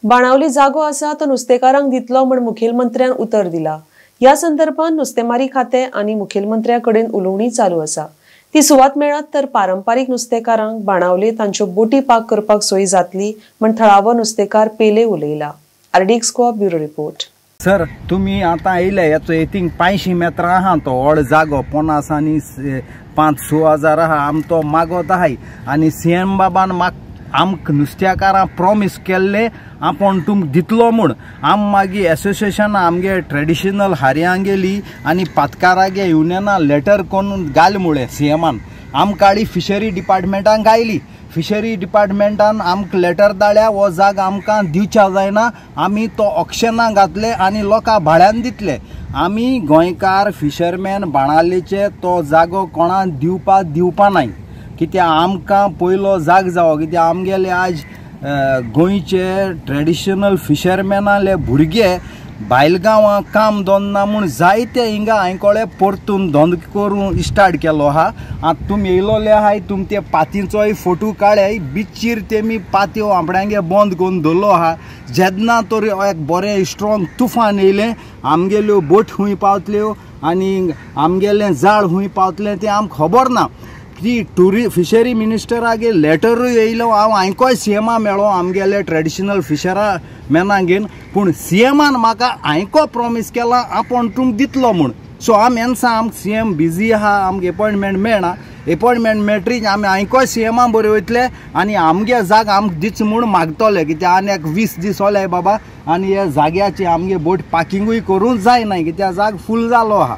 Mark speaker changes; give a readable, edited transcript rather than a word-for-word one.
Speaker 1: बाणावली जागो आसा तो नुस्तेकारांक दितलो म्हण मुखेलमंत्र्यान उतर दिला. ह्या संदर्भात नुस्तेमारी खाते आनी मुखेलमंत्र्या कडेन उलोवणी चालू आसा. ती सुवात मेळत तर पारंपारीक नुस्तेकारांक बाणावले तांच्यो बोटी पार्क करपाक सोय जातली म्हण थळावो नुस्तेकार पेले उलयला. RDX Goa bureau report.
Speaker 2: Sir, तुमी आतां येयले हेचो येतींग 500 मेत्रां आहा तो व्हड जागो 50 आनी 5-6 हजार आहा आम तो मागत आहाय. आनी सी एम बाबान आमकां नुस्त्याकारां प्रॉमीस केल्ले आपूण तुमकां दितलो म्हूण. आम मागीर एसोसिएशन आमगे ट्रेडिशनल हारयांगेली आनी पातकारागे युनियना लेटर करून घाल म्हळें सी एमान. आमकां हाडी फिशरी डिपार्टमेंटान घायली. फिशरी डिपार्टमेंटान आमकां लेटर धाडल्या हो जाग आमकां दिवच्या जायना, आमी तो ऑक्शनाक घातले आनी लोकां भाड्यान दितले. आमी गोंयकार फिशरमॅन बाणावलेचे तो जागो कोणाक दिवपा नाय, कित्याक आमकां पयलो जाग जावो. कित्याक आमगेले आज गोंयचे ट्रेडिशनल फिशरमॅनाले भुरगे बायल गांवां काम दोन्ना म्हूण जायते हिंगा हांवें कळ्ळें परतून धंदो करूंक स्टार्ट केलो आहा. आतां तुमी येयलोले आहाय, तुमी ते पातींचोय फोटो काडल्याय बिचीर तेमी पात्यो आपणागे बंद करून दवरलो आहा. जेन्ना तर एक बरें स्ट्रोंग तुफान येयलें आमगेल्यो बोट खूंय पावतल्यो आनी आमगेलें जाळ खूंय पावतलें तें आमकां खबर ना. ती फिशरी मिनिस्टरागे लेटरूय येयलो, हांव हांयकोय सी एमा मेळो आमगेले ट्रेडिशनल फिशरा मॅनागेन, पूण सी एमान म्हाका हांयको प्रॉमीस केला आपूण तुमकां दितलो म्हूण. सो आमी एन्सा आमकां सी एम बिजी आहा, आमकां एपॉयंटमेंट मेळना. एपॉयंटमेंट मेळटरीच आमी हांयकोय सी एमा बरे वयतले आनी आमगे जाग आमकां दिच म्हूण मागतले. कित्याक आनी एक 20 दीस ओले बाबा आनी ह्या जाग्याची आमगे बोट पार्किंगूय करूंक जायना, कित्याक जाग फूल जालो आहा.